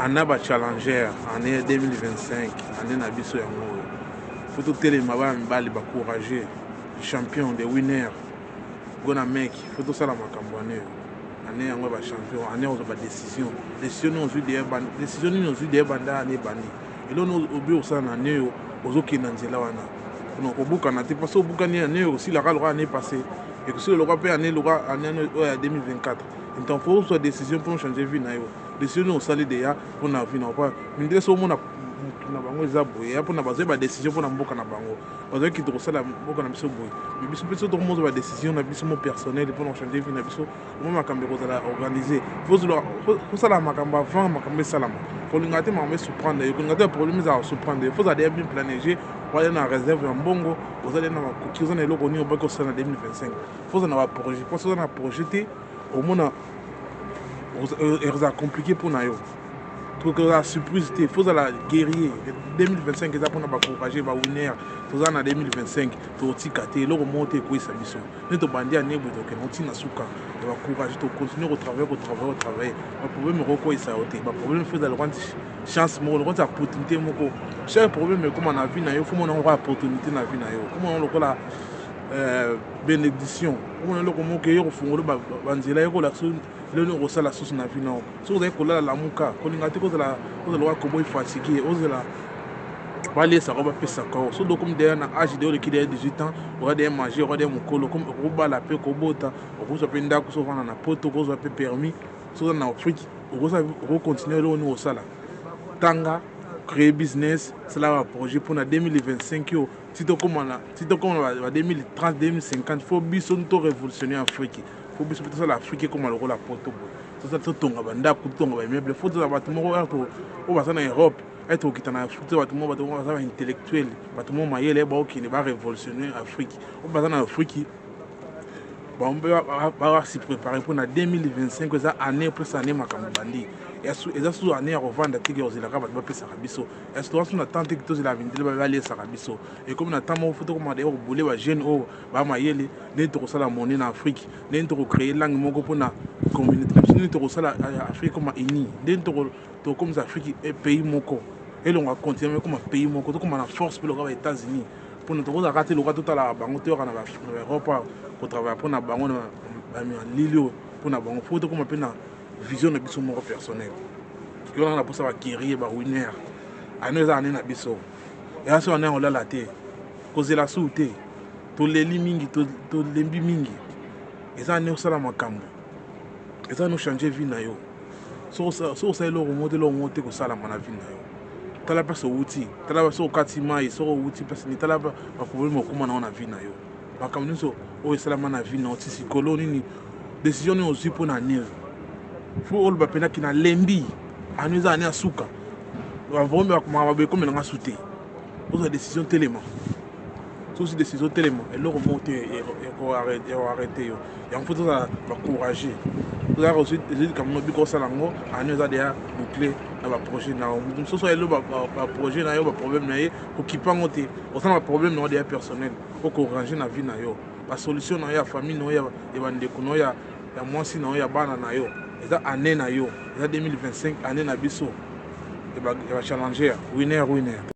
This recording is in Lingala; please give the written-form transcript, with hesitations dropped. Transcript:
Ana ba challenger année 2025, année na biso yango oyo. Faut totelema, bana mibali ba courageux, champion de winner, gonna make. Faut tosala makambo année oyo, année yango ya ba champion, année ozwa ba décision. Décision nini ozwi deya? Décision nini ozwi deya banda année ebandi? Eloko obi kosala na année oyo, ozokende na nzela wana mpona kobukana te, parce obukani, année oyo osilaka lokola année passé, ekosila lokola mpe année, lokola année oyo ya 2024. Donc faut ozwa décision mpona changer vie na yo. Décision nini osali deya mpona vie na yo? Mindele so omona motu na bango eza boye, ya mpona bazwi badécision mpona mboka na bango, bazwaki kosala mboka na biso boye. Mais biso mpe so tokomozwa badécision na biso mo personnel mpona kochanger vie na biso, omo makambo ekozala organisé. Kosala makambo avant makambo esalama, kolinga te makambo esurprendre yo, kolinga te problème ezala kosurprendre yo. Faut ozala deya bien planifié, oza na réserve ya mbongo, oza deya na makoki, oza na eloko nini obaki kosala na 2025. Faut oza na baprojet, mpo oza na projet te, omona ezala compliqué mpona yo, tokozala surprise te. Faut ozala guerrier. 2025 eza mpona bacourage, bawinner. Toza na 2025, tokotika te, eloko moko te ekweyisa biso. Nde tobandi année boye, tokende otina suka ya bacourage, tocontinue kotravaille, kotravaille, kotravaille. Baproblème ekokweyisa yo te. Baproblème faut ezala lokola chance moko, lokola opportunité moko. Chaque problème ekóma na vie na yo, faut mona lokola opportunité na vie na yo, komona lokola bénédiction, omona eloko moko eye kofungola banzela, ekolakisa eloko okosala susu na vie na yo. Soki ozali kolala, lamuka. Kolinga te kozala lokola koboyi, fatigue, ozela balesaka, bapesaka yo. Soki okomi deya na age de oleki deya 18 ans, oza deya majeur, oza deya mokolo, okobala mpe kobota, okozwa mpe ndako. So ovanda na Poto, okozwa mpe permis. So oza na Afrique, okocontinue eloko nini kosala. Tanga, créer business, sala baprojet mpona 2025 oyo ti tokóma na ba 2030, 2050. Faut biso to révolutionner Afrique, faut biso mpe tosala Afrique ekóma lokola Poto boye. Totonga bandako, totonga baimmeuble. Faut tozala bato moko oyo baza na Europe, ete okita na Afrique te. Bato moko baza baintellectuel, bato moko mayele, baokende barévolutionner Afrique. Oyo baza na Afrique, bango mpe basi préparé mpona 2025. Eza année plus année makambo bandi, eza susu année ya kovanda teke, kozelaka bato bapesaka biso. Toza su na temps teke tozela mindele balesaka biso. Ekomi na temps moko faut tokoma deya kobule bajeune oyo bamayele, ndenge tokosala monnaie na Afrique, ndenge tokocréer langue moko mpona communauté na biso, ndenge tokosala Afrique koma uni, ndenge tokomisa Afrique pays moko, elongo continent ekoma pays moko, tokoma na force mpe lokola ba États-Unis. Mpona tokozalaka te lokola totalaka bango, toyoka na baEurope kotravaille mpona bango na malili oyo mpona bango. Faut tokoma mpe na vision na biso moko personnel. Yonanga na mposa baguerrier, bawinner. Année eza année na biso, eza so année ya kolala te, kozela su te. Toleli mingi, tolembi mingi. Eza année osala makambo, eza année ochange vie na yo. Soki osala eloko moko te, eloko moko te kosalama na vie na yo. Tala mpasi owuti, tala soki okati mai, soki owuti mpasi nini, tala baproblème okóma nango na vie na yo. Makambo nyonso oyo esalama na vie na yo ti sikolo nini, décision nini ozwi mpo na année? Faut oloba mpenaki na lembi, année eza année ya suka, makambo ekomelanga su te. Ozwa décision, telema. Soki décision, telema, eloko moko te ekoarrêter yo. Yango faut tozala bacourage, tozala likambo nobi kosala yango. Année eza deya bouclé na baprojet na yo. Moto mosusu ayelo baprojet na yo, baproblème na ye, kokipa yango te. Osala baproblème na yo deya personnel, okorange na vie na yo, basolution na yo ya famille na yo, ya bandeko na yo, ya mwasi na yo, ya bana na yo. Eza année na yo, eza 2025, année na biso ya bachallenger, winner, winner.